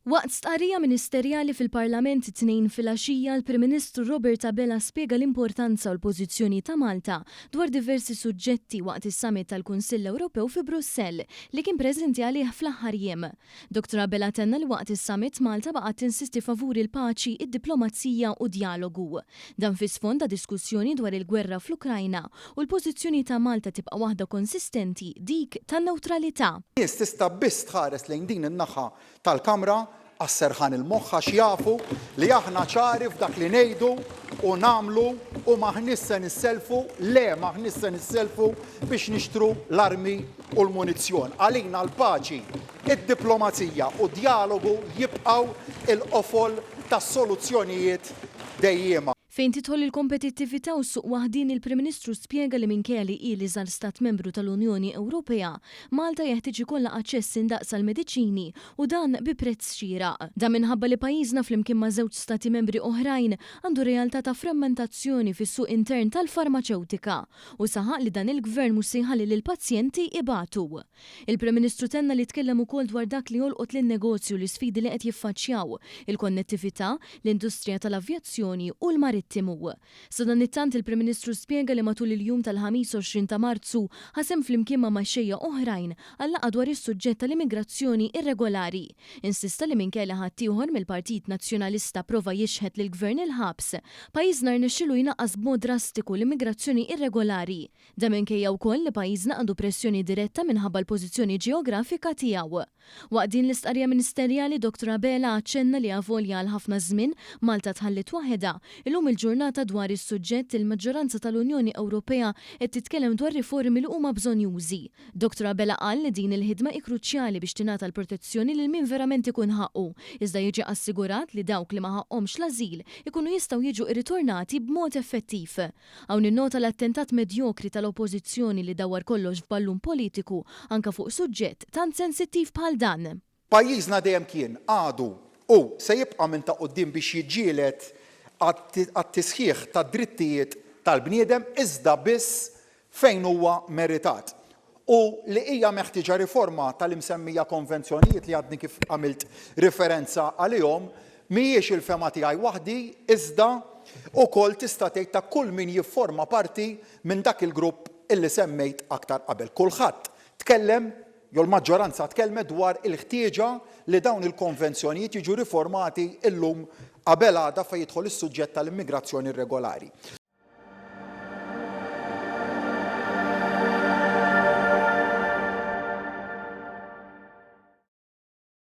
Waqt stqarrija ministerjali fil-Parlament it-Tnejn filgħaxija, l-Prim Ministru Robert Abela spjega l-importanza u l-pożizzjoni ta' Malta dwar diversi suġġetti waqt is-Summit tal-Kunsill Ewropew fi Brussell li kien preżenti għalih fl-aħħar jiem. Dottor Abela tenna li waqt is-Summit Malta baqgħet tinsisti favur il-paċi, id-diplomazija u d-djalogu. Dan fi sfond ta' diskussjoni dwar il-gwerra fl-Ukrajna u l-pożizzjoni ta' Malta tibqa' waħda konsistenti, dik tan-newtralità. Nies tista' biss tħares lejn din in-naħa tal-Kamra għas-serħan il-moħħ għax jafu li aħna ċari f'dak li ngħidu u nagħmlu u m'aħniex se nissellfu, le m'aħniex se nissellfu biex nixtru l-armi u l-munizzjon. Għalina l-paċi, id-diplomazija u d-djalogu jibqgħu l-qofol tas-soluzzjonijiet dejjiema. Fejn tidħol il-kompetittività u s-suq waħdieni l-Prim Ministru spjega li minkejja li hi l-iżgħar stat membru tal-Unjoni Ewropea, Malta jeħtieġ ikollha aċċess indaqs għall-mediċini u dan bi prezz xieraq. Dan minħabba li pajjiżna flimkien ma' żewġ stati membri oħrajn għandu realtà ta' frammentazzjoni fis-suq intern tal-farmaċewtika u saħaq li dan il-Gvern mhux se jħalli lill-pazjenti ibatu. Il-Prim Ministru tenna li tkellem ukoll dwar dak li jolqot lin-negozju u l-isfidi li qed jiffaċċjaw, il-konnettività, l-industrija tal-avjazzjoni u l-marittimu. Sadanittant il-Prim Ministru spjega li matul il-jum tal-Ħamis 20 ta' Marzu ħa sehem flimkien ma' mexxejja oħrajn għal laqgħa dwar is-suġġett tal-immigrazzjoni irregolari. Insista li minkejja li ħaddieħor mill-Partit Nazzjonalista prova jixħet lill-Gvern il-ħabs, pajjiżna rnexxielu jnaqqas b'mod drastiku l-immigrazzjoni irregolari. Dan minkejja wkoll li pajjiżna għandu pressjoni diretta minħabba l-pożizzjoni ġeografika tiegħu. Waqt din l-istqarrija ministerjali Dottor Abela aċċenna li avolja għal ħafna żmien Malta tħalliet waħedha, illum il-ġurnata dwar is-suġġett il-maġġoranza tal-Unjoni Ewropea qed titkellem dwar riformi li huma bżonnjużi. Dottor Abela qal li din il-ħidma hi kruċjali biex tingħata l-protezzjoni lil min verament ikun ħaqqu, iżda jiġi assigurat li dawk li ma ħaqqhomx l-ażil ikunu jistgħu jiġu irritornati b'mod effettiv. Hawn innota l-attentat medjokri tal-Oppożizzjoni li dawwar kollox f'ballun politiku anke fuq suġġett tant sensittiv bħal dan. Pajjiżna dejjem kien, għadu u se jibqa' minn ta' quddiem biex jiġġieled għat-tisħiħ tad-drittijiet tal-bniedem iżda biss fejn huwa meritat u li hija meħtieġa riforma tal-imsemmija konvenzjonijiet li għadni kif għamilt riferenza għalihom mhijiex il-fehma tiegħi waħdi iżda wkoll tista' tgħid ta' kull min jifforma parti minn dak il-grupp illi semmejt aktar qabel. Kulħadd tkellem jew l-maġġoranza tkellmet dwar il-ħtieġa li dawn il-konvenzjonijiet jiġu riformati illum qabel għada fejn jidħol is-suġġett tal-immigrazzjoni irregolari.